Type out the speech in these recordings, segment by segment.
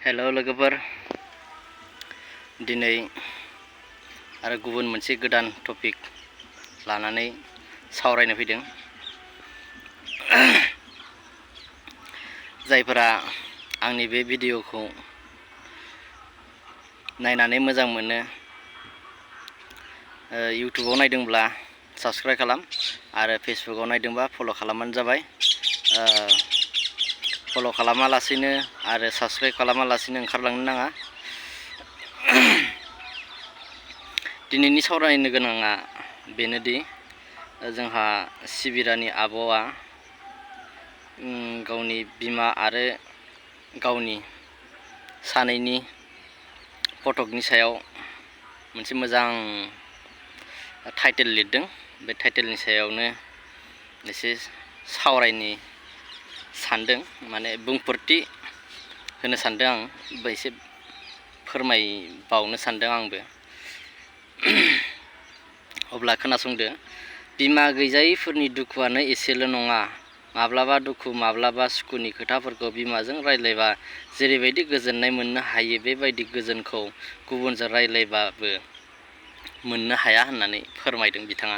Hello लोगोफोर दिनै आरो गुबुन मोनसे गोदान टपिक लानानै सावरायनो फैदों जायफोरा आंनि बे भिडिअखौ नायनानै मोजां मोनो इउट्युबाव नायदोंब्ला साबस्क्राइब खालाम आरो फेसबुकाव नायदोंबा फल' खालामबानो जाबाय फल' खालामालासिनो आरो साबस्क्राइब खालामालासिनो ओंखारलांनो नाङा दिनैनि सावरायनो गोनाङा बेनोदि जोंहा सिबिरानि आब'आ गावनि बिमा आरो गावनि सानैनि फटकनि सायाव मोनसे मोजां टाइटेल लिरदों बे टाइटेलनि सायावनो एसे सावरायनो सानदों माने बुंफोरथि होनो सानदों आं एसे फोरमायबावनो सानदों आंबो अब्ला खोनासंदो बिमा गैजायैफोरनि दुखुआनो एसेल' नङा माब्लाबा दुखु माब्लाबा सुखुनि खोथाफोरखौ बिमाजों रायज्लायबा जेरैबायदि गोजोननाय मोननो हायो बेबायदि गोजोनखौ गुबुनजों रायज्लायबाबो मोननो हाया होननानै फोरमायदों बिथाङा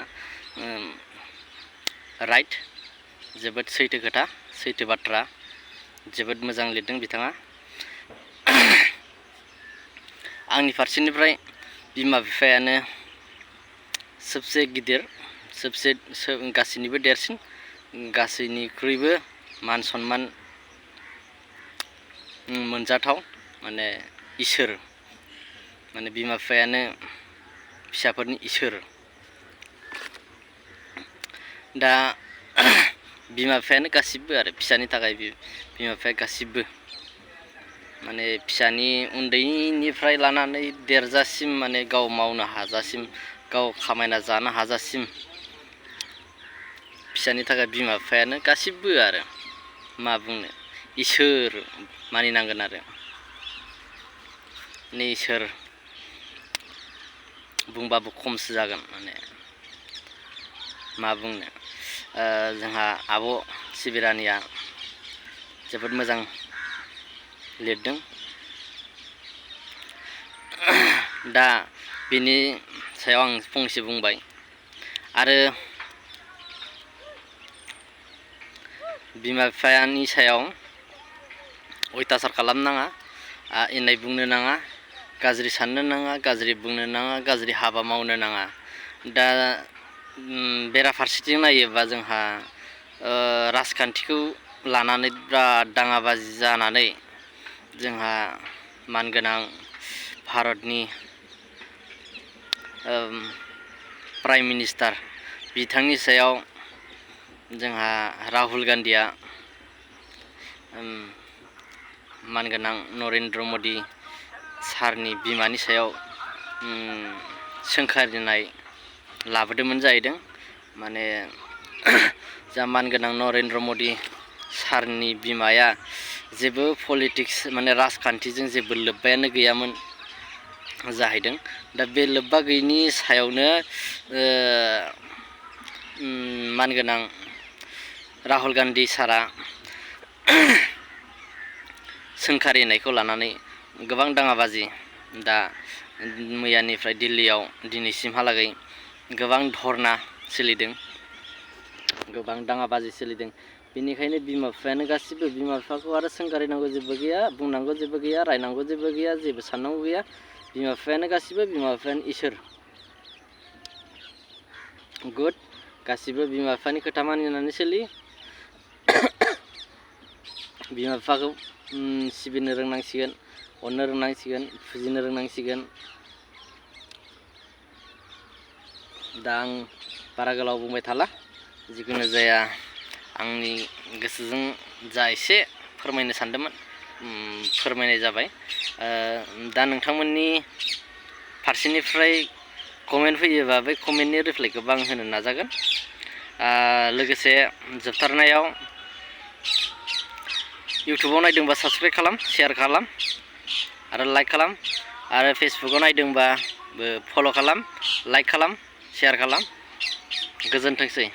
राइट जोबोद सैथो खोथा सैथो बाथ्रा जोबोद मोजां लिरदों बिथाङा आंनि फारसेनिफ्राय बिमा बिफायानो सबसे गिदिर सबसे गासैनिबो देरसिन गासैनिख्रुइबो मान सन्मान मोनजाथाव माने इसोर माने बिमा बिफायानो फिसाफोरनि इसोर दा बिमा बिफायानो गासिबो आरो फिसानि थाखाय बिमा बिफाया गासिबो माने फिसानि उन्दैनिफ्राय लानानै देरजासिम माने गाव मावनो हाजासिम गाव खामायना जानो हाजासिम फिसानि थाखाय बिमा बिफायानो गासिबो आरो मा बुंनो इसोर मानिनांगोन आरो इसोर बुंबाबो खमसो जागोन माने मा बुंनो जोंहा आब' सिबिरानिया जोबोद मोजां लिरदों दा बिनि सायाव आं फंसे बुंबाय आरो बिमा बिफानि सायाव अयथासार खालामनाङा इनाय बुंनो नाङा गाज्रि साननो नाङा गाज्रि बुंनो नाङा गाज्रि हाबा मावनो नाङा दा बेराफारसेथिं नायोबा जोंहा राजखान्थिखौ लानानै बिराद दाङाबाजि जानानै जोंहा मानगोनां भारतनि प्राइम मिनिस्टार बिथांनि सायाव जोंहा राहुल गान्धीया मानगोनां नरेन्द्र मदि सारनि बिमानि सायाव सोंखारिनाय लाबोदोंमोन जाहैदों माने जा मानगोनां नरेन्द्र मदि सारनि बिमाया जेबो पलिटिक्स माने राजखान्थिजों जेबो लोब्बायानो गैयामोन जाहैदों दा बे लोब्बा गैयिनि सायावनो मानगोनां राहुल गान्धी सारा सोंखारिनायखौ लानानै गोबां दाङाबाजि दा मैयानिफ्राय दिल्लीयाव दिनैसिमहालागै गोबां धरना सोलिदों गोबां दाङाबाजि सोलिदों बेनिखायनो बिमा बिफायानो गासिबो बिमा बिफाखौ आरो सोंखारिनांगौ जेबो गैया बुंनांगौ जेबो गैया रायनांगौ जेबो गैया जेबो साननांगौ गैया बिमा बिफायानो गासिबो बिमा बिफायानो इसोर गुड गासिबो बिमा बिफानि खोथा मानिनानै सोलि बिमा बिफाखौ सिबिनो रोंनांसिगोन अननो रोंनांसिगोन फुजिनो रोंनांसिगोन दा आं बारा गोलाव बुंबाय थाला जिखुनु जाया आंनि गोसोजों जा एसे फोरमायनो सानदोंमोन फोरमायनाय जाबाय दा नोंथांमोननि फारसेनिफ्राय कमेन्ट फैयोबा बे कमेन्टनि रिप्लाइखौबो आं होनो नाजागोन लोगोसे जोबथारनायाव इउट्युबाव नायदोंबा साबस्क्राइब खालाम शेयार खालाम आरो लाइक खालाम आरो फेसबुकाव नायदोंबा फल' खालाम लाइक खालाम शेयार खालाम गोजोनथोंसै।